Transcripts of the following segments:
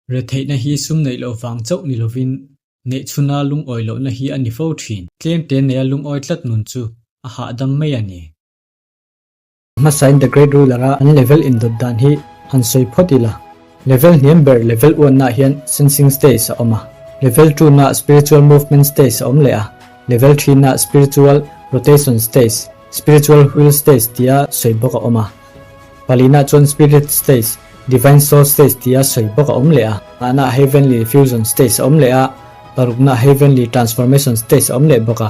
Retheihna hi sum neih loh vang chauh ni lovin neih chhuna lungawi lohna hi a ni fo thin. Tlemte neia lungawi tlat nun chu a hahdam mai a ni. Hmasain The Great Ruler a an level indawt dan hi han sawi phawt ila. Level hniam ber level uannaah hian Sensing Stage a awm a, level two-naah Spiritual Movement Stage a awm leh a, level three-naah Spiritual Rotation Stage, Spiritual Wheel Stage tia sawi bawk a awm a. Palinaah chuan Spirit Stage, Divine Soul Stage tia sawi bawk a awm leh a. Ngahnaah Heavenly Fusion Stage a awm leh a, paruknaah Heavenly Transformation Stage a awm leh bawk a,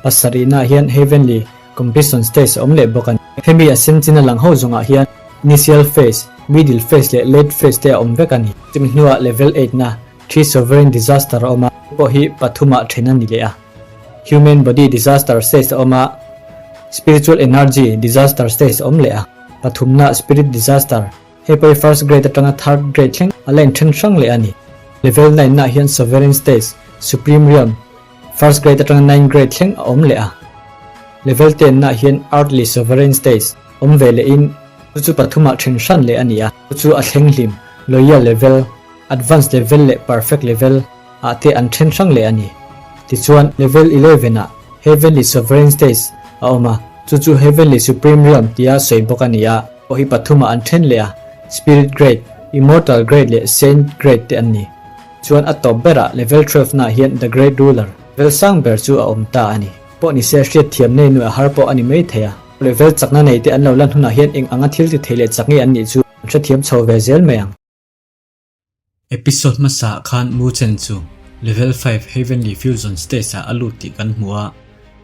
pasarihnaah hian Heavenly Completion Stage a awm leh bawk a ni. Hemi a sen chin a lang ho zawngah hian Initial Phase, Middle Phase leh Late Phase te a awm vek a ni. Chumi hnuah Level eight na Three Sovereign Disaster a awm a, pawh hi pathumah then a ni leh a. Human Body Disaster Stage a awm a, Spiritual Energy Disaster Stage a awm leh a, pathumna Spirit Disaster, hei pawh hi First Grade atanga Third Grade thleng a la inthen hrang leh a ni. Level nine nah hian Sovereign Stage, Supreme Realm, First Grade atanga Ninth Grade thleng a awm leh a. Level ten nah hian Earthly Sovereign Stage awm ve lehin chu chu pathumah then hran leh a ni a, chu chu a thleng hlim, Loyal Level, Advanced Level leh Perfect Level, ah te an then hrang leh a ni. Tichuan, Level 11 ah Heavenly Sovereign Stage a awm a, chu chu Heavenly Supreme Realm tia sawi bawk a ni a, pawh hi pathumah an then leh a, Spirit Grade, Immortal Grade leh Saint Grade te an ni. Chuan a tawp berah Level 12 naah hian The Great Ruler, level sang ber chu a awm ta a ni. Pawh ni se hriat thiam nei nuai har pawh a ni mai thei a. Level chakna nei te an lo lan hunah hian eng anga thil ti thei leh chak nge an nih chu an hrethiam chho ve zel mai ang. Episode hmasa ah khan Mu Chen chu Level 5 Heavenly Fusion Stage ah a lut tih kan hmu a,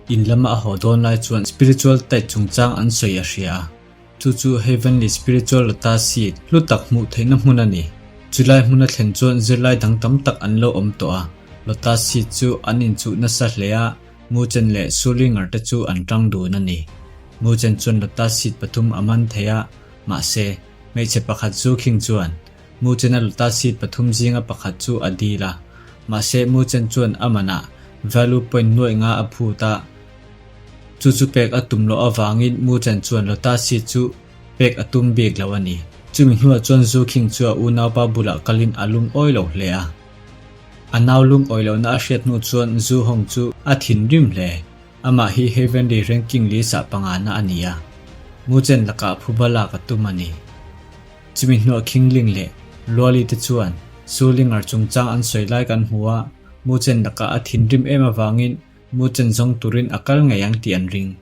in lama a haw dawn lai chuan Spiritual Tide chungchang an sawi a hria a, chu chu Heavenly Spiritual Lotus Seed hlu tak hmuh theihna hmun a ni. Chulai hmuna thlen chuan zirlai dang tam tak an lo awm tawh a, Lotus Seed chu an inchuh nasa hle a, Mu Chen leh Su Linger te chu an tang dun a ni. Mu Chen chuan Lotus Seed pathum a man thei a, mahse, hmeichhe pakhat Zu Khing chuan Muchena Lotus seed pathum zinga pakhat chu a dil a, mahse Muchen chuan a manah value point nuaih nga a phut a, chu chu pek a tum loh avangin Muchen chuan Lotus seed chu pek a tum bik lo a ni. Chumi hnuah chuan Zu Khing chu a unaupa bulah kalin a lungawi lo hle a. A nau lungawi lohna a hriat hnu chuan Zu Hong chu a thinrim hle. Amah hi Heavenly Ranking list-ah pangana a ni a, Muchen lakah phuba lak a tum a ni. Chumi hnuah Khingling leh Luali te chuan Sulingar chungchang an sawi lai kan hmu a, Muchen lakah a thinrim em avangin Muchen zawng turin a kal ngei ang tih an ring.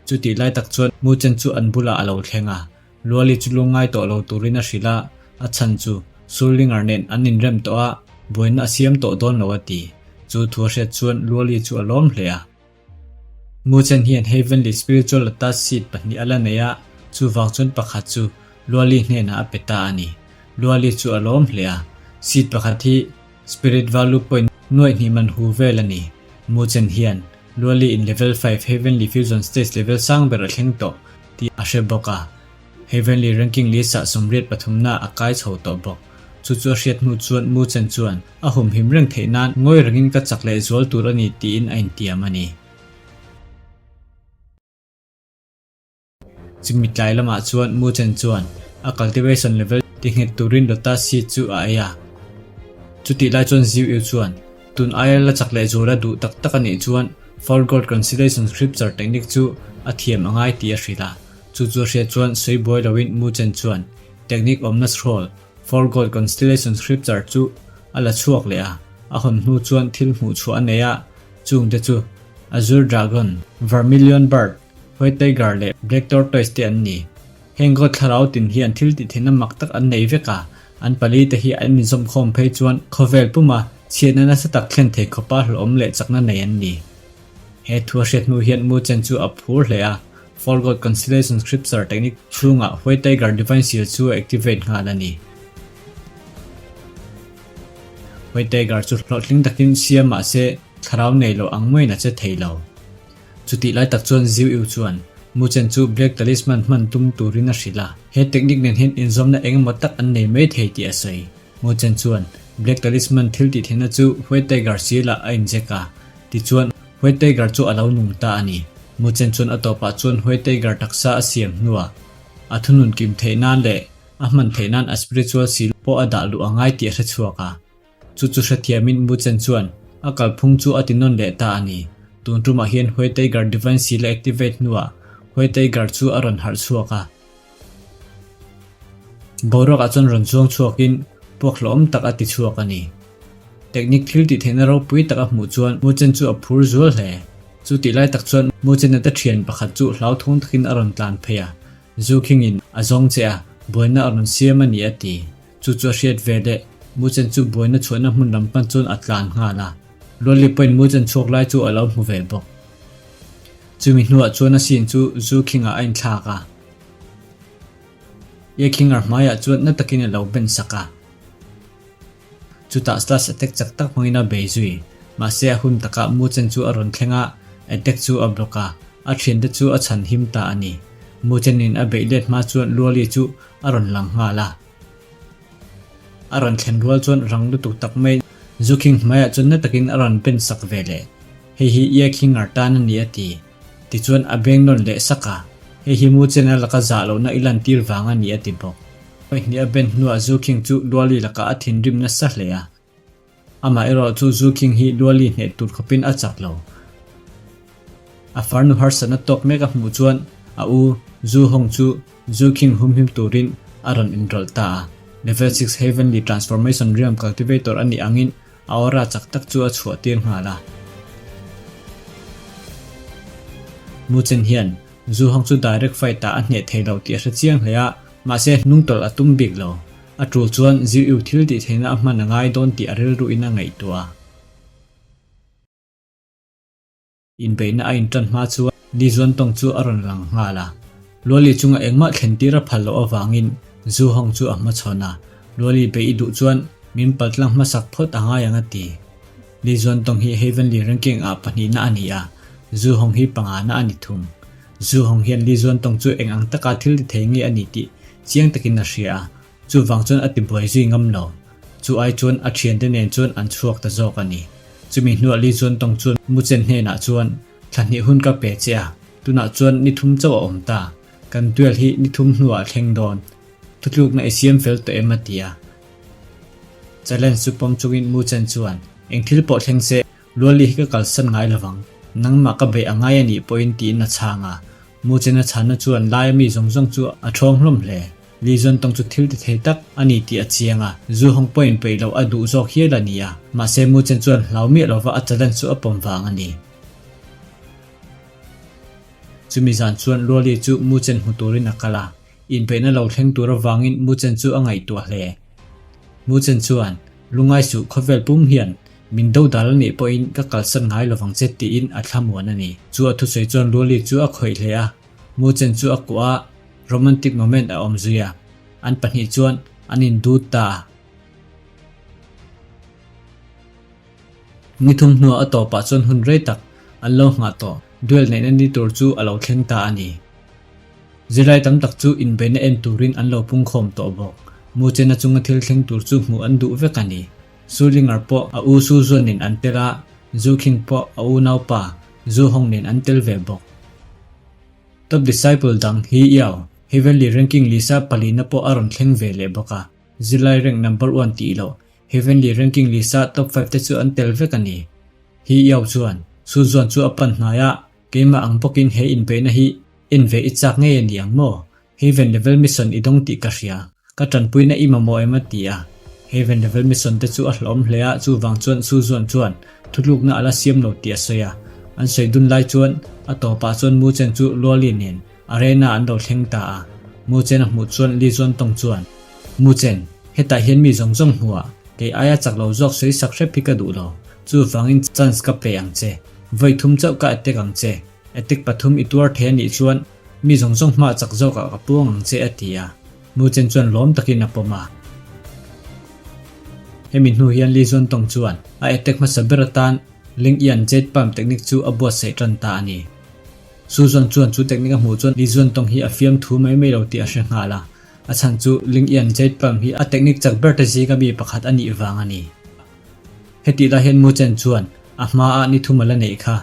Chutih lai tak chuan Muchen chu an bulah a lo thleng a, Luali chu lungngai tawh lo turin a hrilh a, a chhan chu Sulingar nen an inrem tawh a, buaina a siam tawh dawn lo a ti. Chu thu a hriat chuan Luali chu a lawm hle a. Muchen hian Heavenly Spiritual Lotus Seed pahnih a la nei a, chuvang chuan pakhat chu Luali hnenah a pe ta a ni. Luali chu a lawm hle a, seed pakhat hi Spirit Value Point nuaih hnih man hu vel a ni. Muchen hian Luali in Level 5 Heavenly Fusion Stage level sang ber a thleng tawh tih a hre bawk a. Heavenly Ranking list-ah sawmriat pathumna a kai chho tawh bawk. Chu chu a hriat hnu chuan Mu Chen chuan a humhim reng theih nan ngawi rengin ka chak leh zual tur a ni tiin a intiam a ni. Chumi tlai lamah chuan Mu Chen chuan a cultivation level ti nghet turin Lotus seed chu a ei a. Chutih lai chuan Ziu Yu chuan tun aia la chak leh zual a duh tak tak a nih chuan Four God Constellation Scripture technique chu a thiam a ngai tih a hrilh a. Chu chu a hriat chuan sawi buai loin Mu Chen chuan technique awmna scroll, Four God Constellation Scripture chu a la chhuak leh a, a hawn hnu chuan thil hmuh chhuah a nei a, chung te chu Azure Dragon, Vermilion Bird, White Tiger leh Black Tortoise te an ni. Heng God thlarau tin hian thil tih theihna mak tak an nei vek a, an pali te hi an inzawmkhawm phei chuan khawvel puma chhiatna nasa tak thlen thei khawpa hlawhawm leh chakna nei an ni. He thu a hriat hnu hian Mu Chen chu a phur hle a, Four God Constellation Scripture technique chhungah White Tiger Divine Seal chu a activate nghal a ni. White Tiger chu hlawhtling takin siam mah se thlarau nei lo ang maiin a che thei lo. Chutih lai tak chuan Ziu Yu chuan Mu Chen chu Black Talisman hman tum turin a hrilh a, he technique nen hian inzawmna engemaw tak an nei mai thei tih a sawi. Mu Chen chuan Black Talisman thil tih theihna chu White Tiger seal-ah a inject a, tichuan White Tiger chu a lo nung ta a ni. Mu Chen chuan a tawpah chuan White Tiger taksa a siam hnuah a thunun kim theih nan leh A hman theih nan a spiritual seal pawh a dah luh a ngai tih a hre chhuak a. Chu chu hrethiamin Muchen chuan a kalphung chu a ti nawn leh ta a ni. Tun tumah hian White Tiger Divine Seal a activate hnuah White Tiger chu a rawn harh chhuak a. Boruakah chuan rawn chuang chhuakin puak hlauhawm tak a ti chhuak a ni. Technique thil tih theihna ropui tak a hmuh chuan Muchen chu a phur zual hle. Chu tih lai tak chuan Muchen-a te thian pakhat chu hlauthawng takin a rawn tlan phei a. Zu khingin a zawng che a, buaina a rawn siam a ni a ti. Chu chu a hriat ve leh Muchen chu buaina chhuahna hmun lam pan chuan a tlan nghal a. Luali pawhin Muchen chhuak lai chu a lo hmu ve bawk. Chumi hnuah chuan a sin chu zu khingah a inthlak a. Ye Khingar hmaiah chuan na takin a lo ben sak a. Chutah slash attack chak tak hmangin a bei zui. Mahse a hun takah Muchen chu a rawn thleng a, attack chu a block a, a thiante chu a chhan him ta a ni. Muchenin a beih let hma chuan Luali chu a rawn lang nghal a. A rawn thlen rual chuan rang lutuk tak mai Zukhing hmaiah chuan na takin a rawn ben sak ve leh. Hei hi Ye Khingar tan a ni a ti. Tichuan a beng nawn leh sak a, Hei hi Muchena laka zah lohna i lantir vang a ni a ti bawk. Pahnih a ben hnuah Zu King chu Luali lakah a thinrim nasa hle a. Amah erawh chu Zu King hi Luali hneh tur khawpin a chak lo. A farnu harsatna tawk mek a hmuh chuan a u Zu Hong chu Zu King humhim turin a rawn inrawlh ta a. Level 6 Heavenly Transformation Realm Cultivator a nih angin A aura chak tak chu a chhuah tir nghal a. Muchen hian Zu Hong chu direct fight ah a hneh thei lo tih a hre chiang hle a, mahse hnungtawlh a tum bik lo. A tul chuan Ziu Yu thil tih theihna a hman a ngai dawn tih a rilruin a ngaihtuah a. Inbeihna a intan hma chuan Li Zuantawng chu a rawn lang nghal a. Luali chunga engmah thlen tir a phal loh avangin Zu Hong chu a hmachhawn a, Luali beih i duh chuan min paltlang hmasak phawt a ngai ang a ti. Li Zuantawng hi Heavenly Ranking ah pahnihna a ni a, Zu Hong hi pangana a ni thung. Zu Hong hian Li Zuantawng chu eng ang taka thil ti thei nge a ni tih chiang takin a hria a, Chuvang chuan a ti buai zui ngam lo. Chu ai chuan a thiante nen chuan an chhuak ta zawk a ni. Chumi hnuah Li Chuan Tawng chuan Muchen hnenah chuan, Thla hnih hun ka pe che a, tunah chuan ni thum chauh a awm ta. Kan duel hi ni thum hnuah a thleng dawn. Thutlukna i siam fel tawh em a ti a. Challenge chu pawm chungin Muchen chuan, Eng thil pawh thleng se, Luali hi ka kalsan ngai lovang. Nangmah ka beih a ngai a nih pawhin tiin a chhang a. Muchen a chhanna chuan laia mi zawng zawng chu a ṭhawng hlawm hle. Li Zuantawng chu thil ti thei tak a ni tih a chiang a, Zu Hong pawhin peih loh a duh zawk hial a ni a, mahse Mu Chen chuan hlau miah lova a challenge chu a pawm vang a ni. Chumi zan chuan Luali chu Mu Chen hmu turin a kal a, inbeihna lo thleng tur avangin Mu Chen chu a ngaihtuah hle. Mu Chen chuan, Lungai suh khawvel pum hian min do dal a nih pawhin ka kalsan ngai lovang che tiin a thlamuan a ni. Chu a thusawi chuan Luali chu a khawih hle a, Mu Chen chu a kuah a, Romantic moment a awm zui a, an pahnih chuan an indut ta a. Ni thum hnuah a tawpah chuan hun rei tak an lo nghah tawh, duel neihna ni tur chu a lo thleng ta a ni. Zirlai tam tak chu inbeihna en turin an lo pungkhawm tawh bawk. Muchena chunga thil thleng tur chu hmuh an duh vek a ni. Sulinger pawh a u Su Zuan nen an tel a, Zu Khing pawh a unaupa Zu Hong nen an tel ve bawk. Top Disciple dang hi Iau, Heavenly Ranking Lisa palina pawh a rawn thleng ve leh bawk a, zirlai rank number one tih loh, Heavenly Ranking Lisa top five te chu an tel vek a ni. Hi Iau chuan, Su Zuan chu a pan hnai a, keimah ang bawkin he inbeihna hi en ve i chak ngei a ni ang maw? Heaven Level Mission i dawng tih ka hria. Ka tanpuina i mamawh em a ti a. Heaven Level Mission te chu a hlawm hle a, chuvang chuan Su Zuan chuan thutlukna a la siam lo tih a sawi a. An sawi dun lai chuan a tawpah chuan Mu Chen chu Luali nen arena an lo thleng ta a. Mu Chen a hmuh chuan Li Zuan Tawng chuan, Mu Chen, hetah hian mi zawng zawng hmuah kei aia chak lo zawk sawi sak hrep hi ka duh lo. Chuvangin chance ka pe ang che. Vawi thum chauh ka attack ang che. Attack pathum i tuar thei a nih chuan Mi zawng zawng hma chak zawkah ka puang ang che a ti a, Nu Chen chuan lawm takin a pawm a. Hemi hnu hian Li Zuantawng chuan a attack hmasa ber atan Ling Ian Jade Palm technique chu a buatsaih tan ta a ni. Su Zuan chuan chu technique a hmuh chuan Li Zuantawng hi a fiam thu mai mai lo tih a hre nghal a, a chhan chu Ling Ian Jade Palm hi a technique chak ber te zinga mi pakhat a nih vang a ni. Hetih lai hian Mu Chen chuan a hmaah ni thum a la neih kha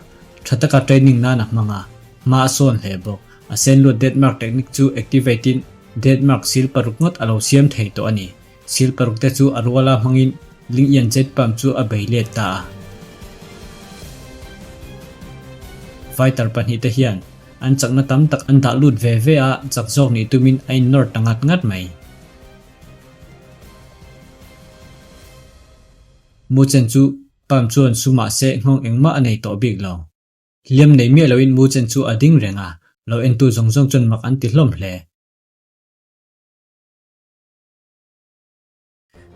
tha taka training nan a hmang a, hma a sawn hle bawk. A sen luat death mark technique chu activate in Death Mark sil paruk ngawt a lo siam thei tawh a ni. Sil paruk te chu a ruala hmangin Ling Ian Jet Pump chu a bei let ta a. Fighter pahnihte hian an chakna tam tak an dah lut ve ve a, chak zawk nih tumin a innawr ta ngat ngat mai. Muchen chu Pump chuan su mahse nghawng engmah a nei tawh bik lo. Hliam nei miah loin Muchen chu a ding reng a, lo entu zawng zawng chuan mak an ti hlawm hle.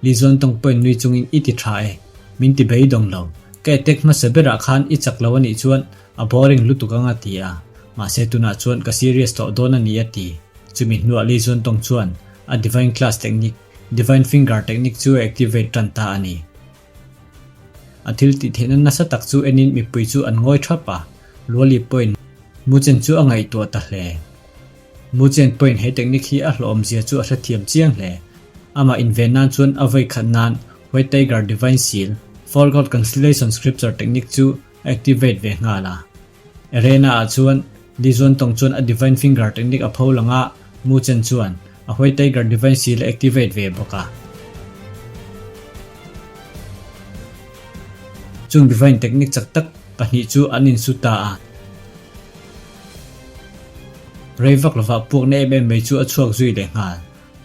Li Zuan tawng pawhin nui chungin i ti tha e, min ti beidawng lo. Ka attack hmasa berah khan i chak lo a nih chuan a boring lutuk ang a ti a, mahse tunah chuan ka serious tawh dawn a ni a ti. Chumi hnuah Li Zuan tawng chuan a Divine Class Technique, Divine Finger Technique chu a activate tan ta a ni. A thil tih theihna nasa tak chu enin mipui chu an ngawi thap a, Luali pawhin Muchen chu a ngaihtuah ta hle. Muchen pawhin he technique hi a hlawhawmzia chu a hrethiam chiang hle. Amah inven nan chuan a vawi khat nan White Tiger Divine Seal, Four God Constellation Scripture technique chu a activate ve nghal a. Arena ah chuan Li Zuantawng chuan a Divine Finger technique a pho lang a, Mu Chen chuan a White Tiger Divine Seal a activate ve bawk a. Chung Divine technique chak tak pahnih chu an insu ta a. Rei vak lovah puakna em em mai chu a chhuak zui leh nghal.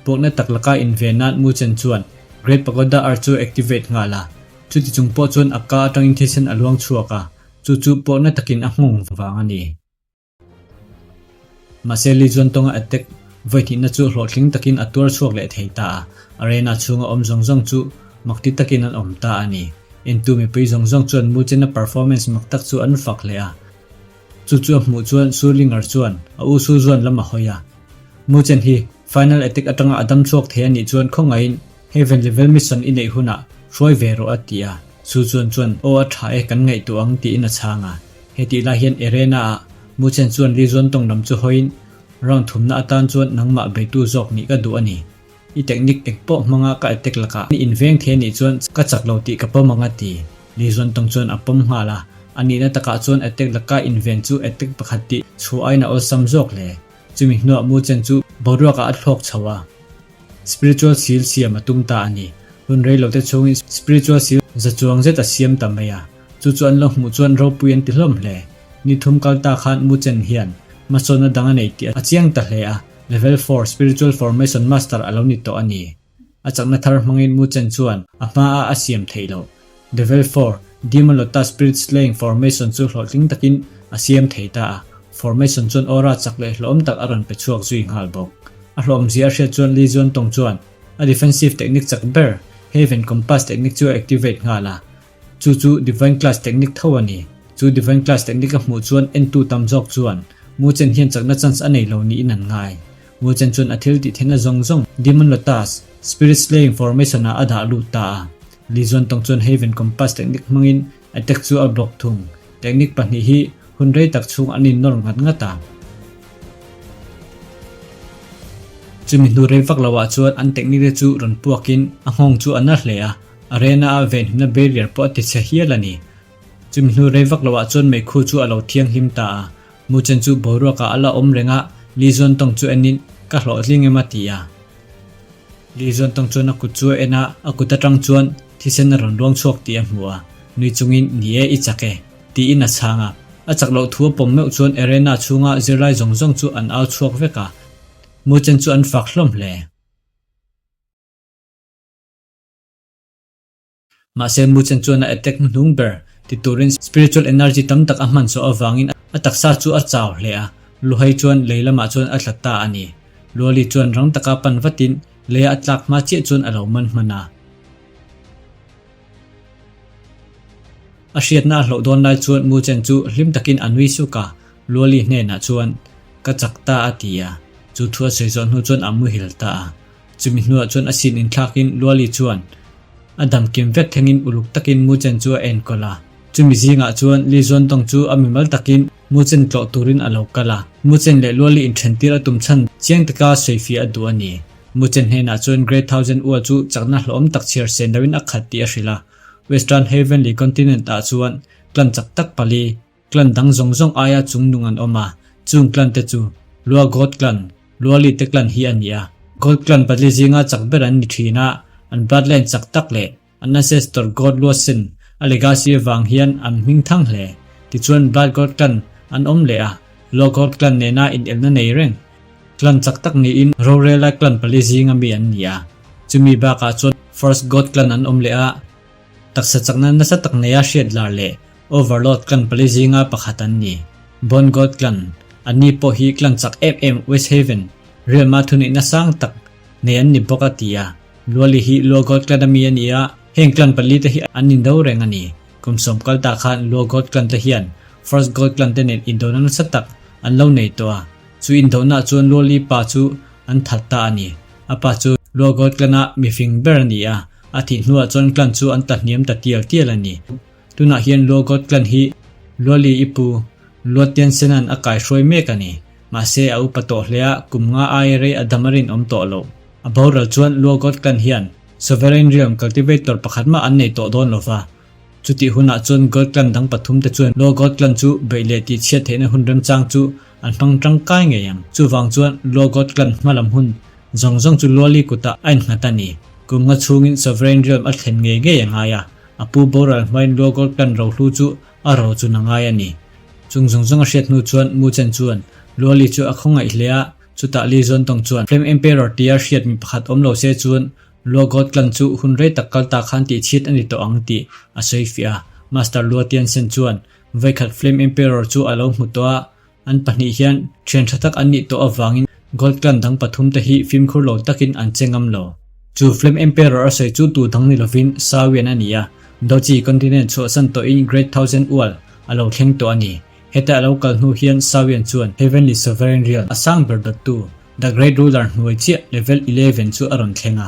Puakna tak laka inven nan Mu Chen chuan Great Pagoda Arch chu a activate nghal a. Chuti chung pawh chuan a ka atangin thisen a luang chhuak a. Chu chu pawhna takin a nghawng vang a ni. Mahse Li Zuantawnga attack vawihnihna chu hlawhtling takin a tuar chhuak leh thei ta a, arena chhunga awm zawng zawng chu makti takin an awm ta a ni. Entu mipui zawng zawng chuan Mu Chen-a performance mak tak chu an fak hle a. Chu chu a hmuh chuan Su Linger chuan a u Su Zuan lam a hawi a. Mu Chen hi final attack atanga a dam chhuak thei a nih chuan khawngaihin Heaven level mission i neih hunah hruai ve rawh a ti a, Su chuan chuan aw a tha e kan ngaihtuah ang tiin a chhang a. Hetih lai hian Arena ah Mu Chen chuan Li Zuan tawng lam chu hawiin round thumna atan chuan nangmah beitu zawk nih ka duh a ni. I technique eng pawh hmanga ka attack lakah i inveng thei a nih chuan ka chak lo tih ka pawm ang a ti. Li Zuan tawng chuan a pawm nghal a, a nihna takah chuan attack laka inven chu attack pakhat tih chhuah aiin a awlsam zawk hle. Chumi hnuah Mu Chen chu boruakah a thlawk chho a. Spiritual seal siam a tum ta a ni. Hun rei lote chhungin spiritual seal za chuang zet a siam ta mai a. Chu chu an lo hmuh chuan ropui an ti hlawm hle. Ni thum kal ta khan Mu Chen hian hmasawnna dang a nei tih a chiang ta hle a, Level four Spiritual Formation Master a lo ni tawh a ni. A chakna thar hmangin Mu Chen chuan a hmaah a siam theih loh. Level four, Demon Lotus Spirit Slaying Formation chu hlawhtling takin a siam thei ta a, formation chuan aura chak leh hlawhawm tak a rawn pe chhuak zui nghal bawk. A hlawhawmzia a hriat chuan Li Zuantawng chuan a defensive technique chak ber Heaven Compass technique chu a activate nghal a, chu chu Divine Class technique tho a ni. Chu Divine Class technique a hmuh chuan entu tam zawk chuan Mu Chen hian chakna chance a nei lo niin an ngai. Mu Chen chuan a thil tih theihna zawng zawng Demon Lotus Spirit Slaying Formation ah a dah lut ta a. Li Zuantawng chuan Haven Compass technique hmangin attack chu a block thung. Technique pahnih hi hun rei tak chhung an innawr ngat ngat a. Chumi hnu rei vak loah chuan an technique te chu rawn puakin a nghawng chu a na hle a, arena a venhimna barrier pawh a ti chhe hial a ni. Chumi hnu rei vak loah chuan meikhu chu a lo thianghlim ta a, Mu Chen chu boruakah a la awm reng a, Li Zuantawng chu enin, Ka hlawhtling em a ti a. Li Zuantawng chuan a kut chu a en a, a kut atang chuan thisen a rawn luang chhuak tih a hmu a, nui chungin, Ni e, i chak e, tiin a chhang a. A chak loh thu a pawm meuh chuan arena chhunga zirlai zawng zawng chu an au chhuak vek a, Mu Chen chu an fak hlawm hle. Mahse, Mu Chen chuan a attack hnuhnung ber ti turin spiritual energy tam tak a hman zawh avangin a taksa chu a chau hle a, Luhai chuan lei lamah chuan a tla ta a ni. Luali chuan rang taka pan vatin leia a tlak hma chiah chuan a lo man hman a. A hriatna a hloh dawn lai chuan Mu Chen chu hlim takin a nui suk a, Luali hnenah chuan, Ka chak ta a ti a. Chu thu a sawi zawh hnu chuan a muhil ta a. Chumi hnuah chuan a sin inthlakin Luali chuan a damkim vek thlengin uluk takin Mu Chen chu a enkawl a. Chumi zingah chuan Li Zuantawng chu a mimal takin Mu Chen tlawh turin a lo kal a. Mu Chen leh Luali inthentir a tum chhan chiang taka sawifiah a duh a ni. Mu Chen hnenah chuan Great Thousand Ua chu chakna hlawhawm tak chhiar sen loin a khat tih a hrilh a. Western Heavenly Continent ah chuan clan chak tak pali, Clan dang zawng zawng aia chungnung an awm a, chung clan te chu Lua God Clan, Luali te clan hi a ni a. God clan pali zinga chak ber an ni thin a, an bloodline chak tak leh an ancestor God Luasen a legacy avang hian an hming thang hle. Tichuan Blood God clan an awm leh a, Law God clan nena inelna nei reng. Clan chak tak niin rorela clan pali zinga mi an ni a. Chumi bakah chuan First God clan an awm leh a, Taksa chakna nasa tak neia hriat lar leh Overlord clan pali zinga pakhat an ni. Bone God clan, Anni pawh hi clan chak em em West Haven, Realm-a thuneihna sang tak nei an ni bawk a ti a. Luali hi Luo God clan a mi a ni a, heng clan palite hi an indo reng a ni. Kum sawm kal ta khan Luo God clan te hian First God clan te nen indona nasa tak an lo nei tawh a, chu indonaah chuan Luali pa chu an that ta a ni. A pa chu Luo God clan-a mifing ber a ni a, A thih hnuah chuan clan chu an ta hniam ta tial tial a ni. Tunah hian Luogot clan hi Luali i pu Luatiansena'n a kaihruai mek a ni. Mahse a upa tawh hle a, kum nga aia rei a dam a rinawm tawh lo. A boral chuan Luogot clan hian Sovereign Realm Cultivator pakhat mah an nei tawh dawn lo va. Chutih hunah chuan God clan dang pathumte chuan Law God clan chu beih leh tihchhiat theihna hun remchang chu an hmang tangkai ngei ang. Chuvang chuan Law God clan hmalam hun zawng zawng chu Luali kutah a innghat a ni. Kum nga chhungin Sovereign Realm a thlen ngei ngei a ngai a, a pu boral hmain Law God clan rohlu chu a ro chun a ngai a ni. Chung zawng zawng a hriat hnu chuan Mu Chen chuan Luali chu a khawngaih hle a, chutah Li Zuantawng chuan Flame Emperor tia hriat mi pakhat awm lo se chuan Lua God clan chu hun rei tak kal ta khan tih chhiat a ni tawh ang tih a sawi fiah a. Master Lua Tiansen chuan vawikhat Flame Emperor chu a lo hmu tawh a, an pahnih hian thian tha tak an nih tawh avangin God clan dang pathum te hi fimkhur lo takin an che ngam lo. Chu Flame Emperor a sawi chu tu dang ni lovin Sawian a ni a, Doji continent chhuahsan tawhin Great Thousand Ual a lo thleng tawh a ni. Heta a lo kal hnu hian Sawian chuan Heavenly Sovereign Realm a sang ber dawttu The Great Ruler hnuai chiah level 11 chu a rawn thleng a.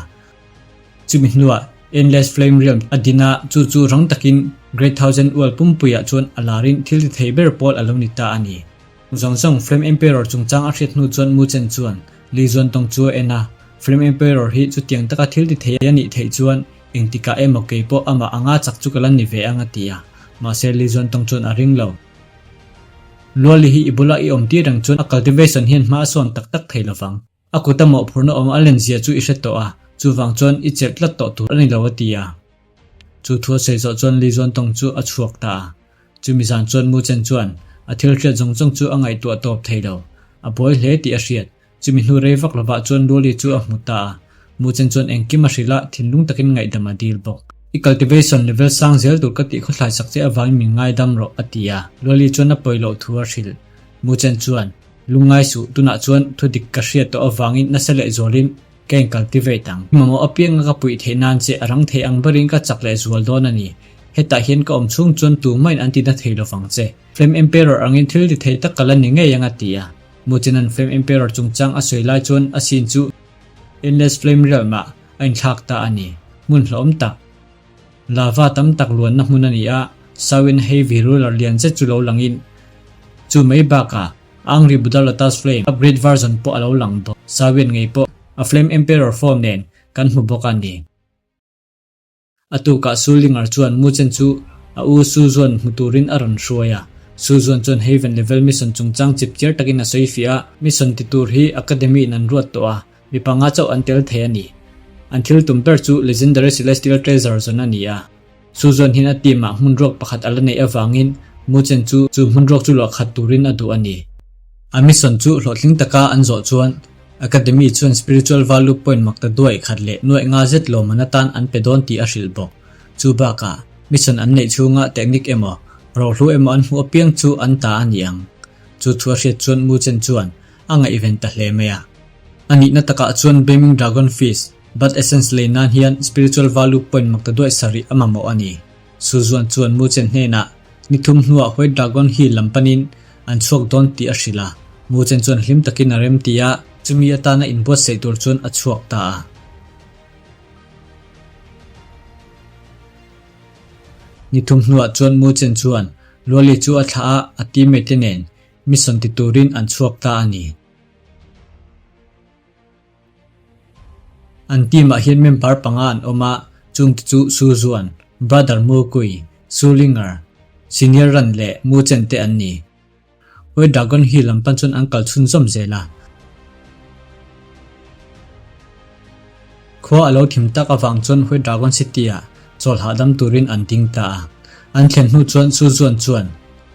Chumi hnuah Endless Flame Realm a din a, chu chu rang takin Great Thousand Ual pumpuiah chuan a larin thil ti thei ber pawl a lo ni ta a ni. Zawng zawng Flame Emperor chungchang a hriat hnu chuan Mu Chen chuan Li Zuantawng chu a en a, Flame Emperor hi chutiang taka thil ti thei a nih theih chuan engtikah emaw kei pawh amah anga chak chu ka la ni ve ang a ti a, mahse Li Zuantawng chuan a ring lo. Luali hi i bula i awm tir reng chuan a cultivation hian hma a sawn tak tak thei lovang. A kuta mawhphurhna awm a len zia chu i hre tawh a, chuvang chuan i chelh tlat tawh tur a ni lo a ti a. Chu thu a sawi zawh chuan Li Zuantawng chu a chhuak ta a. Chumi zan chuan Mu Chen chuan a thil hriat zawng zawng chu a ngaihtuah tawp thei lo. A buai hle tih a hriat. Chumi hnu rei vak lovah chuan Luali chu a hmu ta a, Mu Chen chuan engkim a hrilh a, thinlung takin ngaihdam a dil bawk. I cultivation level sang zel tur ka tih khawthlai sak che avangin min ngaidam rawh, a ti a. Luali chuan a pawi loh thu a hrilh. Mu Chen chuan, Lungngai suh, tunah chuan thu dik ka hriat tawh avangin nasa leh zualin ka in cultivate ang. I mamawh apianga ka puih theih nan che a rang thei ang berin ka chak leh zual dawn a ni. Hetah hian ka awm chhung chuan tumah in an ti na thei lovang che. Flame Emperor angin thil ti thei tak ka la ni ngei ang a ti a. Muchenan Flame Emperor chungchang a sawi lai chuan a scene chu Endless Flame Realm ah a inthlak ta a ni. Hmun hlawm tak, lava tam tak luanna hmun a ni a, Sawin Heavy Ruler lian zet chu lo langin chu mai bakah Angry Buddha Lotus Flame upgrade version pawh a lo lang bawk. Sawin ngei pawh a Flame Emperor form nen kan hmu bawk a ni. A tukah Su Linger chuan Mu Chen chu a u Su Zuan hmu turin a rawn hruai a. Su Zuan chuan Haven Level Mission chungchang chip chiar takin a sawi fiah a, mission ti tur hi Academy in an ruat tawh a, mi panga chauh an tel thei a ni. An thil tum ber chu Legendary Celestial Treasure zawn a ni a. Su Zuan hian a team ah hmun ruak pakhat a la neih avangin Mu Chen chu chu hmun ruak chu luah khat turin a duh a ni. A mission chu hlawhtling taka an zawh chuan Academy chuan spiritual value point mak ta duaih khat leh nuaih nga zet lawmman atan an pe dawn tih a hrilh bawk. Chu bakah, mission an neih chhunga technique emaw, rohlu emaw an hmuh apiang chu an ta a ni ang. Chu thu a hriat chuan Mu Chen chuan a ngaihven ta hle mai a. A nihna takah chuan Beaming Dragon Fist, Blood Essence lei nan hian spiritual value point mak ta duaih sarih a mamawh a ni. Suzuan chuan Mu Chen hnenah ni thum hnuah White Dragon Hill lam panin an chhuak dawn tih a hrilh a. Mu Chen chuan hlim takin a rem ti a, chumi atana inbuatsaih tur chuan a chhuak ta a. Ni thum hnuah chuan Mu Chen chuan Luali chu a thlah a, a teammate te nen mission ti turin an chhuak ta a ni. An team ah hian member panga an awm a, chungte chu Su Zuan, Brother Mu Kui, Su Linger, Senior Ran leh Mu Chen te an ni. White Dragon Hill lam pan chuan an kal chhunzawm zel a. Khua a lo thim tak avang chuan White Dragon City-ah chawl hahdam turin an ding ta a. An thlen hnu chuan Su Zuan chuan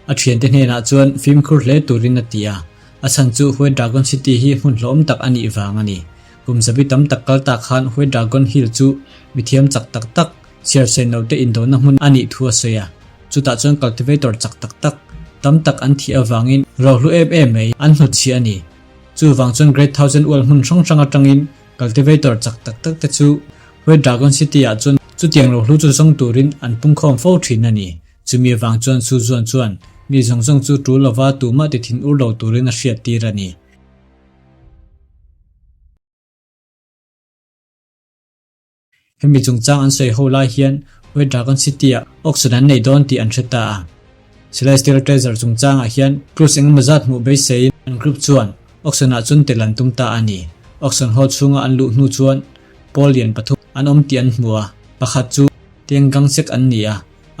a thiante hnenah chuan fimkhur hle turin a ti a, a chhan chu White Dragon City hi hmun hlawm tak a nih vang a ni. Kum zabi tam tak kal tak khan White Dragon Hill chu mithiam chak tak tak, chhiar sen lo te indona hmun a nih thu a sawi a. Chutah chuan cultivator chak tak tak tam tak an thih avangin rohlu em em mai an hnutchhiah a ni. Chuvang chuan Great Thousand Ual hmun hrang hrang atangin cultivator chak tak tak te chu White Dragon City ah chuan chutiang rohlu chu zawng turin an pungkhawm fo thin a ni. Chumi avang chuan Su Zuan chuan mi zawng zawng chu tul lova tumah ti thin ur lo turin a hriat tir a ni. Hemi chungchang an sawi ho lai hian White Dragon City-ah auction an nei dawn tih an hre ta a. Celestial Treasure chungchangah hian clues engemaw zat hmuh beiseiin an group chuan auction-ah chuan tel an tum ta a ni. Auction hall chhunga an luh hnu chuan pawl lian pathum an awm tih an hmu a, pakhat chu Teng Gang Sek an ni a,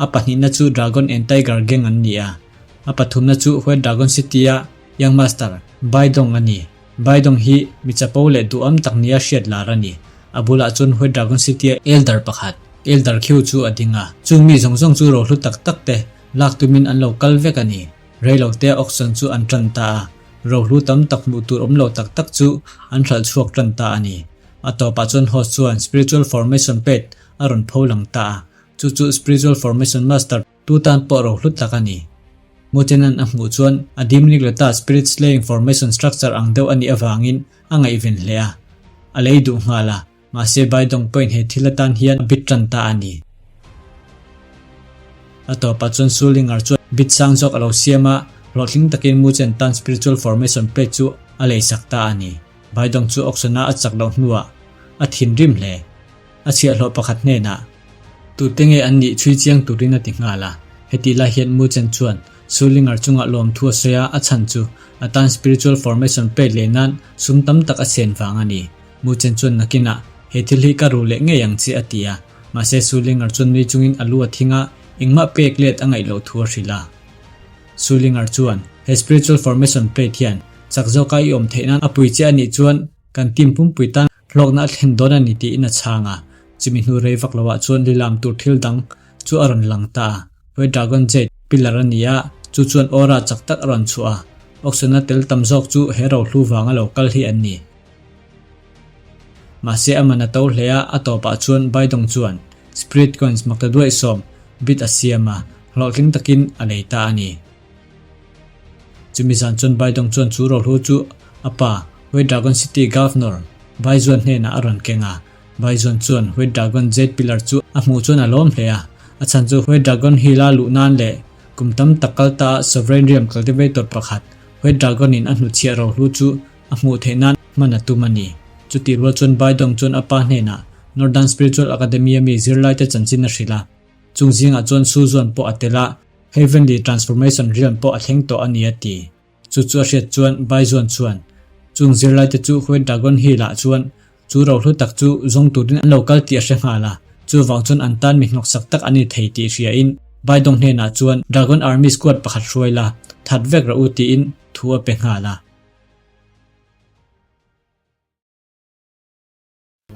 a pahnihna chu Dragon and Tiger Gang an ni a, a pathumna chu White Dragon City-a Young Master Bai Dong a ni. Baidawng hi mi chapo leh duham tak nia hriat lar a ni. A bulah chuan White Dragon City-a Elder pakhat, Elder Khiu chu a ding a. Chung mi zawng zawng chu rohlu tak tak te lak tumin an lo kal vek a ni. Reilote auction chu an tan ta a, rohlu tam tak hmuh tur awm lo tak tak chu an hralh chhuak tan ta a ni. A tawpah chuan host chuan Spiritual Formation Plate a rawn pho lang ta a, chu chu Spiritual Formation Master, Tu tan pawh rohlu tak a ni. Mutenan a hmuh chuan a Dimnik Lata Spirit Slaying Formation Structure ang deuh a nih avangin a ngaihven hle a. A lei duh nghal a, mahse Baidawng pawhin he thil atan hian a bit tan ta a ni. A tawpah chuan Sulinger chuan bit sang zawk a lo siam a, hlawhtling takin Muchen tan Spiritual Formation Plate chu a leisak ta a ni. Baidawng chu auction-a a chak loh hnuah a thinrim hle. A chhiahhlawh pakhat hnenah, Tute nge an nih chhui chiang turin a ti nghal a. Hetih lai hian Mu Chen chuan Sulinger chungah lawmthu a sawi a, a chhan chu a tan spiritual formation pek leh nan sum tam tak a chen vang a ni. Mu Chen chuan nakinah, He thil hi ka ru leh ngei ang che a ti a. Mahse Sulinger chuan nui chungin a lu a thing a, engmah pek let a ngaih loh thu a hrilh a. Sulinger chuan, He spiritual formation plate hian chak zawka i awm theih nan a pui che a nih chuan kan team pumpui tan Hlawkna a thlen dawn a ni tiin a chhang a, chumi hnu rei vak loah chuan lilam tur thil dang chu a rawn lang ta a. White Dragon Jade pillar a ni a, chu chuan aura chak tak a rawn chhuah a, auction-a tel tam zawk chu he rohlu vanga lo kal hi an ni. Mahse a man a to hle a, a tawpah chuan Baidawng chuan Spirit Coins makta duaihsawm bit a siam a, hlawhtling takin a lei ta a ni. Chumi zan chuan Baidawng chuan chu rohlu chu a pa, White Dragon City Governor, Bai Zuan hnenah a rawn keng a. Bai Zuan chuan White Dragon Jade Pillar chu a hmuh chuan a lawm hle a. A chhan chu White Dragon Hill-a luh nan leh kum tam tak kal ta Sovereign Realm Cultivator pakhat, White Dragon-in a hnutchhiah rohlu chu a hmuh theih nan hman a tum a ni. Chutih rual chuan Baidawng chuan a pa hnenah Northern Spiritual Academy-a mi zirlaite chanchin a hrilh a. Chung zingah chuan Su Zuan pawh a tel a. Heavenly Transformation Realm pawh a thleng tawh a ni a ti. Chu chu a hriat chuan Baizuan chuan chung zirlaite chu White Dragon Hill-ah chuan chu rohlu tak chu zawng turin an lo kal tih a hre nghal a, chuvang chuan an tan mi hnawksak tak an ni thei tih hriain Baidawng hnenah chuan Dragon Army squad pakhat hruai la, that vek rawh u tiin thu a pe nghal a.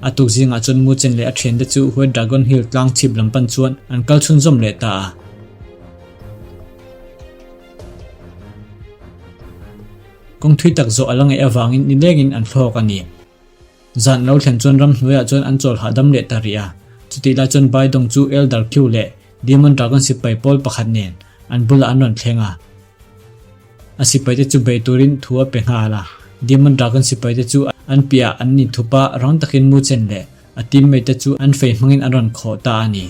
A tuk zingah chuan Mu Chen leh a thiante chu White Dragon Hill tlang chhip lam pan chuan an kal chhunzawm leh ta a. Kawng thui tak zawh a la ngaih avangin nilengin an thlawk a ni. Zan lo thlen chuan ramhnuaiah chuan an chawl hahdam leh ta rih a. Chutih lai chuan Bai Dong chu Elder Qiu leh Demon Dragon sipai pawl pakhat nen an bulah an rawn thleng a. A sipaite chu bei turin thu a pe nghal a, Demon Dragon sipaite chu an piahah an ni thup a, rang takin Mu Chen leh a teammate te chu an fei hmangin an rawn khawh ta a ni.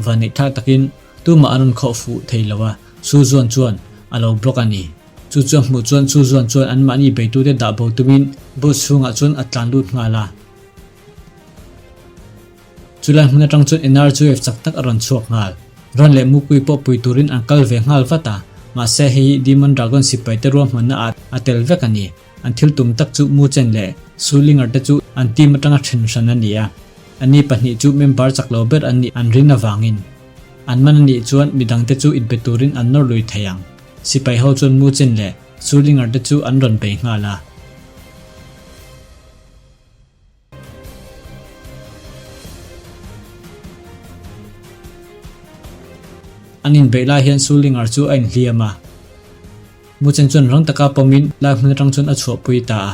Vanneih thlak takin tumah an rawn khawh fuh thei lo a, Su Zuan chuan a lo block a ni. Chu chu a hmuh chuan Su Zuan chuan anmahni beitute dah bo tumin bus chhungah chuan a tlan lut nghal a. Chulai hmun atang chuan energy wave chak tak a rawn chhuak nghal. Ran leh Mukui pawh pui turin an kal ve nghal vat a, mahse hei hi Demon Dragon sipai te ruahmanna ah a tel vek a ni. An thil tum tak chu Mu Chen leh Su Linger te chu an team atanga then hran a ni a. Ani pahnih chu member chak lo ber an nih an rin avangin an man a nih chuan midang te chu inpe turin an nawr lui thei ang. Sipai ho chuan Mu Chen leh Su Linger te chu an rawn bei nghal a. An inbeih lai hian Sulinger chu a inhliam a. Muchen chuan rang taka pawmin lai hmun atang chuan a chhuahpui ta a.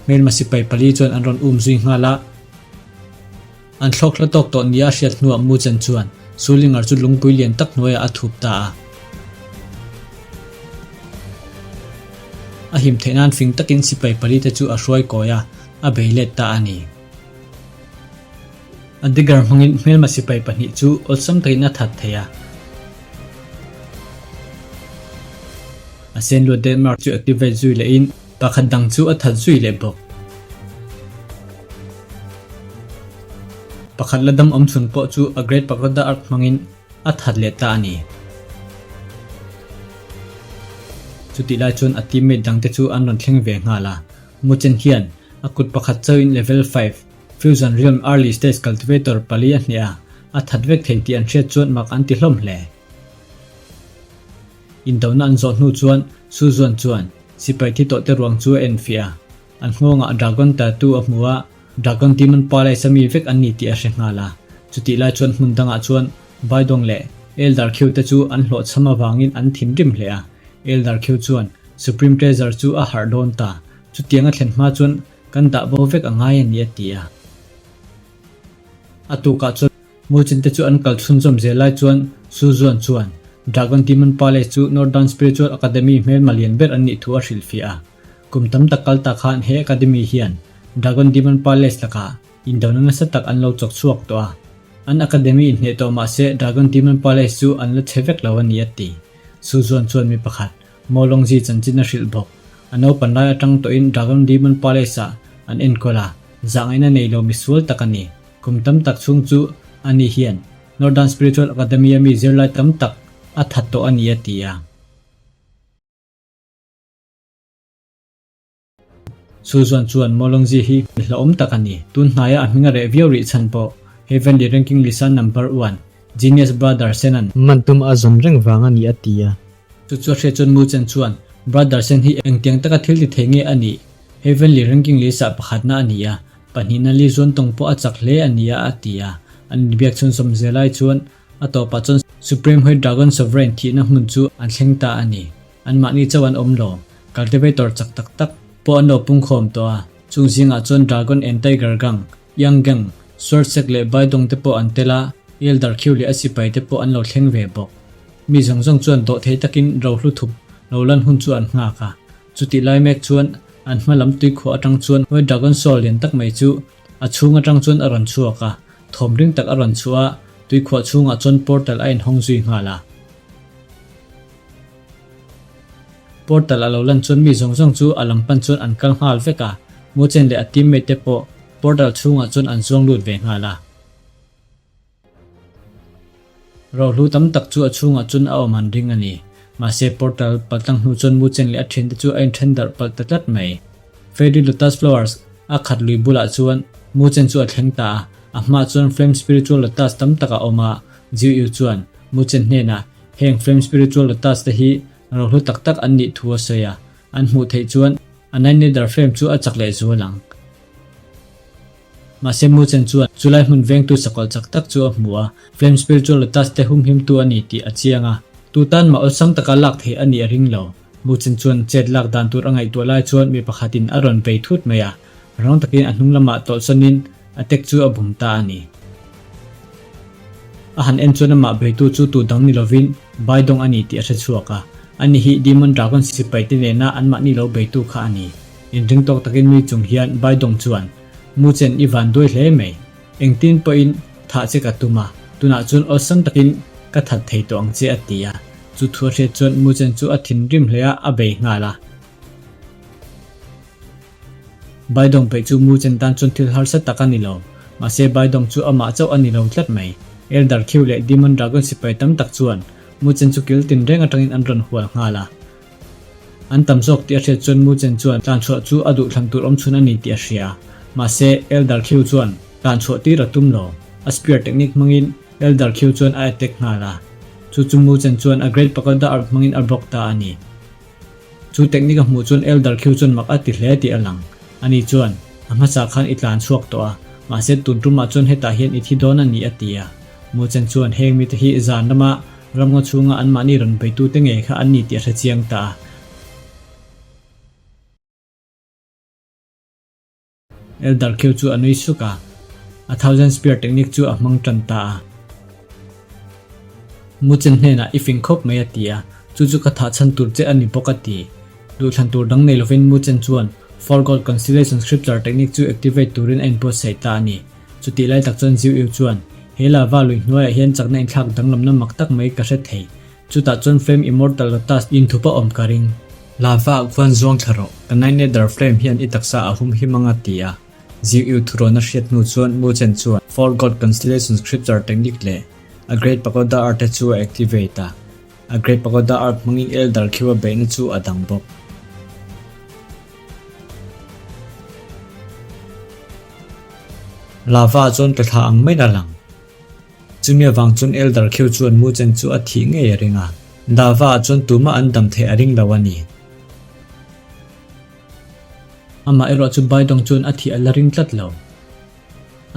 Hmelma sipai pali chuan an rawn um zui nghal a. An thlawk hla tawk tawh nia a hriat hnuah Muchen chuan Sulinger chu lungpui lian tak hnuaiah a thup ta a. A him theih nan fing takin sipai pali te chu a hruai kawi a, a bei let ta a ni. A dagger hmangin hmelma sipai pahnih chu awlsam takin a that thei a. A senluat Denmark chu activate zui lehin pakhat dang chu a that zui leh bawk. Pakhat la dam awmchhun pawh chu a Great Pagoda Ark hmangin a that leh ta a ni. Chutih lai chuan a teammate dangte chu an rawn thleng ve nghal a. Muchen hian a kut pakhat chauhin level 5 Fusion Realm Early Stage Cultivator pali a hneh a, a that vek thei tih an hriat chuan mak an ti hlawm hle. Indona an zawh hnu chuan Su Zuan chuan sipai thi tawhte ruang chu a enfiah a, an nghawngah Dragon tattoo a hmu a, Dragon Demon Palace a mi vek an ni tih a hre nghal a. Chutih lai chuan hmun dangah chuan Baidawng leh Eldar Khiu te chu an hlawhchham avangin an thinrim hle a, Eldar Khiu chuan Supreme Treasure chu a harh dawn ta, chutiang a thlen hma chuan kan dah bo vek a ngai a ni a ti a. A tukah chuan Muchin te chu an kal chhunzawm zel lai chuan Su Zuan chuan Dragon Demon Palace chu Northern Spiritual Academy hmelma lian ber an nih thu a hrilhfiah a. Kum tam tak kal ta khan he academy hian Dragon Demon Palace lakah indona nasa tak an lo chawk chhuak tawh a. An academy inhneh tawh mah se Dragon Demon Palace chu an la chhe vek lo a ni a ti. Su Zuan chuan mi pakhat Mo Longzi chanchin a hrilh bawk. A naupan lai atang tawhin Dragon Demon Palace-ah an enkawl a, zahngaihna nei lo misual tak a ni. Kum tam tak chhung chu ani hian Northern Spiritual Academy-a mi zirlai tam tak a that tawh a ni a ti a. Su Zuan chuan Mo Longzi hi mi hlauhawm tak a ni. Tun hnaia a hming a reh viau rih chhan pawh Heavenly Ranking Lisa Number One, Genius Brother Sen-a'n man tum a zawn reng vang a ni a ti a. Chu chu a hriat chuan Mu Chen chuan Brother Sen hi engtiang taka thil ti thei nge a nih? Heavenly Ranking Lisa pakhatna a ni a, pahnihna Li Zuan tawng pawh a chak hle a ni a a ti a. An inbiak chhunzawm zel ai chuan a tawpah chuan Supreme White Dragon Sovereign thihna hmun chu an thleng ta a ni. Anmahni chauh an awm lo. Cultivator chak tak tak pawh an lo pungkhawm tawh a, chung zingah chuan Dragon and Tiger Gang, Yang Gang, Sword Sect leh Baidawng te pawh an tel a, Elder Khiu leh a sipai te pawh an lo thleng ve bawk. Mi zawng zawng chuan dawhthei takin rohlu thup lo lan hun chu an nghak a. Chutih lai mek chuan an hma lam tuikhuah atang chuan White Dragon Soul lian tak mai chu a chhung atang chuan a rawn chhuak a, thawm ring tak a rawn chhuah a, tuikhuah chhungah chuan portal a inhawng zui nghal a. Portal a lo lan chuan mi zawng zawng chu a lam pan chuan an kal nghal vek a, Muchen leh a teammate te pawh portal chhungah chuan an zuang lut ve nghal a. Rohlu tam tak chu a chhungah chuan a awm an ring a ni. Mahse portal paltlang hnu chuan Muchen leh a thiante chu a inthen darh palh ta tlat mai. Fairy Lotus Flowers a khat lui bulah chuan Muchen chu a thleng ta a, a hmaah chuan Flame Spiritual Lotus tam tak a awm a, Jiu Yu chuan Muchen hnenah Heng Flame Spiritual Lotus te hi rohlu tak tak an nih thu a sawi a, an hmuh theih chuan a Nine Nether Flame chu a chak leh zual ang. Mahse Muchen chuan chulai hmun vengtu sakawlh chak tak chu a hmu a, Flame Spiritual Lotus te humhimtu a ni tih a chiang a, tu tan mah awlsam taka lak theih a nih a ring lo. Muchen chuan chet lak dan tur a ngaihtuah lai chuan mi pakhatin a rawn bei thut mai a, rang takin a hnung lamah tawlhsanin A tek chu a bum ta a ni. A han en chuan amah beitu chu tu dang ni lovin Baidawng a ni tih a hre chhuak a. Ani hi Demon Dragon sipaite nena anmahni lo beitu kha a ni. Inring tawk takin nui chung hian Baidawng chuan, Mu chen i van duai hle mai. Engtin pawhin thah che ka tum a, tunah chuan awlsam takin ka that thei tawh ang che a ti a. Chu thu a hriat chuan Mu chen chu a thinrim hle a, a bei nghal a. Baidawng peih chu Mu Chen tan chuan thil harsa tak a ni lo. Mahse Baidawng chu amah chauh a ni lo tlat mai. Elder Khiu leh Demon Dragon sipai tam tak chuan Mu Chen chu kil tin reng atangin an rawn hual nghal a. An tam zawk tih a hriat chuan Mu Chen chuan tlanchhuah chu a duhthlan tur awmchhun a ni tih a hria. Mahse Elder Khiu chuan tlanchhuah tir a tum lo. A spear technique hmangin Elder Khiu chuan a attack nghal a. Chu chu Mu Chen chuan a Great Pagoda Art hmangin a block ta a ni. Chu technique a hmuh chuan Elder Khiu chuan mak a ti hle tih a lang. Ani chuan, A hmasa khan i tlan chhuak tawh a, mahse tun tumah chuan hetah hian i thi dawn a ni a ti a. Muchen chuan heng mite hi zan lama Ramngaw chhunga anmahni rawn beitute ngei kha an ni tih a hre chiang ta a. Elder Khiu chu a nui suk a, a Thousand Spear technique chu a hmang tan ta a. Muchen hnenah i fing khawp mai a ti a, chu chu ka thah chhan tur che a ni bawk a ti. Duhthlan tur dang nei lovin Muchen chuan Four God Constellation Scripture technique chu activate turin a inbuatsaih ta a ni. Chutih lai tak chuan Ziu Iu chuan, He lava lui hnuaiah hian chakna inthlak danglamna mak tak mai ka hre thei. Chutah chuan Flame Immortal Lotus inthup a awm ka ring. Lava ah khuan zuang thla rawh, ka Nine Nether Flame hian i taksa a hum him anga ti a. Ziu Iu thurawn a hriat hnu chuan Mu Chen chuan Four God Constellation Scripture technique leh a Great Pagoda Art te chu a activate a. A Great Pagoda Art hmangin Elder Khiu a beihna chu a dang bawk. Lava ah chuan ka thla ang maiin a lang. Chumi avang chuan Elder Khiu chuan Mu Chen chu a thih ngei a ring a. Lava ah chuan tumah an dam theih a ring lo a ni. Amah erawh chu Baidawng chuan a thih a la ring tlat lo.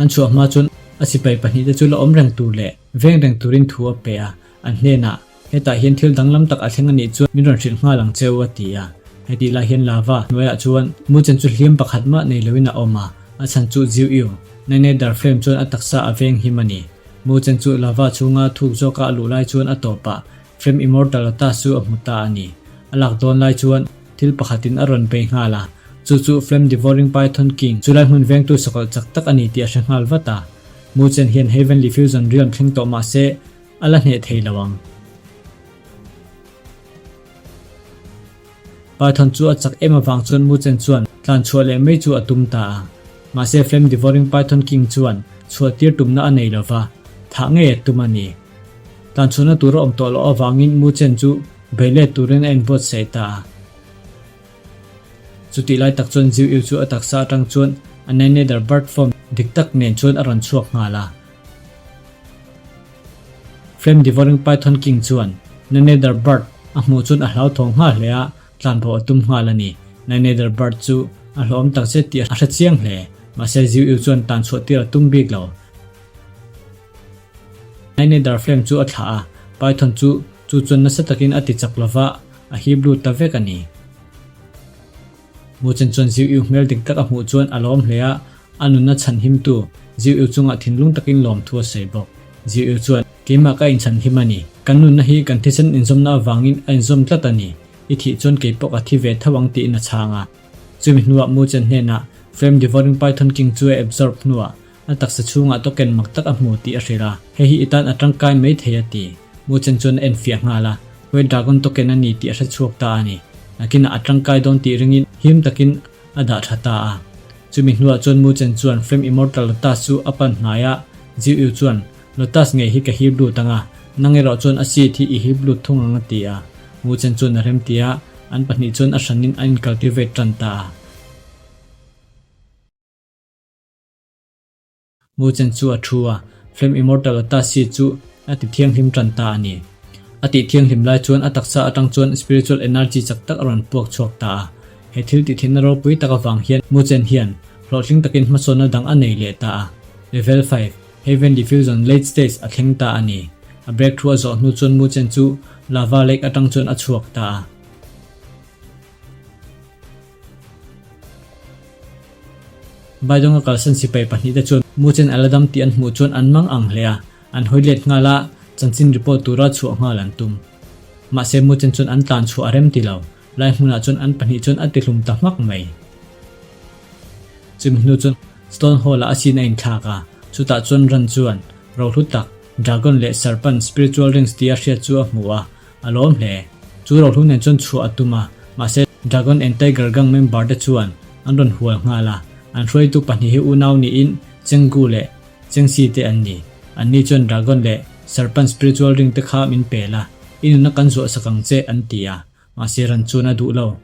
An chhuah hma chuan a sipai pahnihte chu la awm reng tur leh veng reng turin thu a pe a, an hnenah, Hetah hian thil danglam tak a thleng a nih chuan min rawn hrilh nghal ang cheu, a ti a. Hetih lai hian lava hnuaiah chuan Muchen chu hliam pakhat mah nei loin a awm a, a chhan chu Ziu Iu, Nene Dar Flame chuan a taksa a veng him a ni. Muchen chu lava chhunga thuk zawka a luh lai chuan a tawpah Flame Immortal Lotus chu a hmu ta a ni. A lak dawn lai chuan thil pakhatin a rawn bei nghal a, chu chu Flame Devouring Python King chulai hmun vengtu sakawlh chak tak a ni tih a hre nghal vat a. Muchen hian Heavenly Fusion Realm thleng tawh mah se, A la hneh thei lo ang. Python chu a chak em avang chuan Muchen chuan tlan chhuah leh mai chu a tum ta a. Mahse Flame Devouring Python King chuan chhuah tir tumna a nei lo va, thah ngei a tum a ni. Tlan chhuahna tur a awm tawh loh avangin Muchen chu bei let turin a inbuatsaih ta a. Chutih lai tak chuan Ziu Iu chu a taksa atang chuan a Nine-Nether Bird Form dik tak nen chuan a rawn chhuak nghal a. Flame Devouring Python King chuan Nine-Nether Bird a hmuh chuan a hlauthawng nghal hle a, tlanbo a tum nghal a ni. Nine-Nether Bird chu a hlawhawm takzet tih a hre chiang hle, mahse Ziu Iu chuan tan chhuah tir a tum bik lo. Nine-Nether Flame chu a thlah a, Python chu chu chuan nasa takin a ti chak lova, a hip lut ta vek a ni. Muchen chuan Ziu Iu hmel dik tak a hmuh chuan a lawm hle a, a nunna chhanhimtu Ziu Iu chungah thinlung takin lawmthu a sawi bawk. Ziu Iu chuan, Keimah ka inchhanhim a ni. Kan nunna hi kan thisen inzawmna avangin a inzawm tlat a ni. I thih chuan kei pawh ka thi ve tho ang tiin a chhang a. Chumi hnuah Muchen hnenah Flame Devouring Python King chu a absorb hnuah A taksa chhungah token mak tak a hmu tih a hrilh a, hei hi i tan a tangkai mai thei a ti. Muchen chuan a enfiah nghal a, White Dragon token a ni tih a hre chhuak ta a ni. Nakinah a tangkai dawn tih ringin him takin a dah tha ta a. Chumi hnuah chuan Muchen chuan Flame Immortal Lotus chu a pan hnai a, Jiu Yu chuan, Lotus ngei hi ka hip lut ang a, nang erawh chuan a seed hi i hip lut thung ang a ti a. Muchen chuan a remti a, an pahnih chuan a hranin an incultivate tan ta a. Muchen chu a thu a, Flame Immortal Lotus Seed chu a ti thianghlim tan ta a ni. A tih thianghlim lai chuan a taksa atang chuan spiritual energy chak tak a rawn puak chhuak ta a. He thil tih thinna ropui tak avang hian Muchen hian hlawhtling takin hmasawnna dang a nei leh ta a. Level 5, Heavenly Fusion Late Stage a thleng ta a ni. A breakthrough a zawh hnu chuan Muchen chu Lava Lake atang chuan a chhuak ta a. Baidonga kalsan sipai pahnihte chuan Muchen a la dam tih an hmuh chuan an mang ang hle a, an hawi let nghal a, chanchin report tura chhuah nghal an tum. Mahse Muchen chuan an tlan chhuah a rem ti lo, lai hmunah chuan an pahnih chuan a tihlum ta hmak mai. Chumi hnu chuan Stone Hall ah a sin a inthlak a, chutah chuan ran chuan rohlu tak, Dragon leh Serpent Spiritual Rings tia hriat chu a hmu a, A lawm hle. Chu rohlu nen chuan chhuah a tum a, mahse Dragon and Tiger gang member te chuan an rawn hual nghal a. An hruaitu pahnih hi unau niin Chenggu leh Chengsi te an ni. Anni chuan Dragon leh Serpent Spiritual Ring te kha min pel a, i nunna kan zuah sak ang che an ti a, mahse ran chuan a duh lo.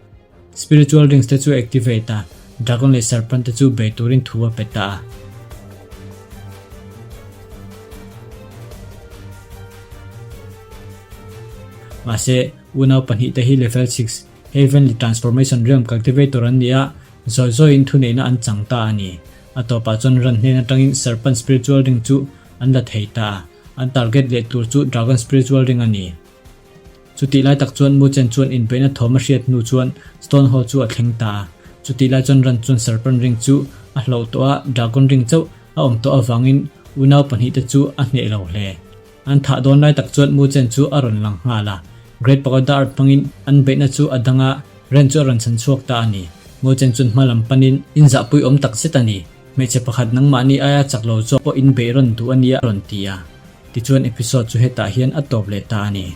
Spiritual Rings te chu a activate a, Dragon leh Serpent te chu bei turin thu a pe ta a. Mahse, unau pahnihte hi Level 6, Heavenly Transformation Realm Cultivator an ni a, zawi zawiin thuneihna an chang ta a ni. A tawpah chuan ran hnen atangin Serpent Spiritual Ring chu an la thei ta a. An target leh tur chu Dragon Spiritual Ring a ni. Chutih lai tak chuan Mu Chen chuan inbeihna thawm a hriat hnu chuan Stone Hall chu a thleng ta a. Chutih lai chuan Ran chuan Serpent Ring chu a hloh tawh a, Dragon Ring chauh a awm tawh avangin unau pahnihte chu a hneh lo hle. An thah dawn lai tak chuan Mu Chen chu a rawn lang nghal a. Great Pagoda Art hmangin an beihna chu a dang a, Ren chu a rawn chhan chhuak ta a ni. Mu Chen chuan hma lam panin inzahpui awm tak zet a ni. Hmeichhe pakhat nangmahni aia chak lo zawk pawh inbeih rawn duh a nia a rawn ti a. Tichuan episode chu hetah hian a tawp leh ta a ni.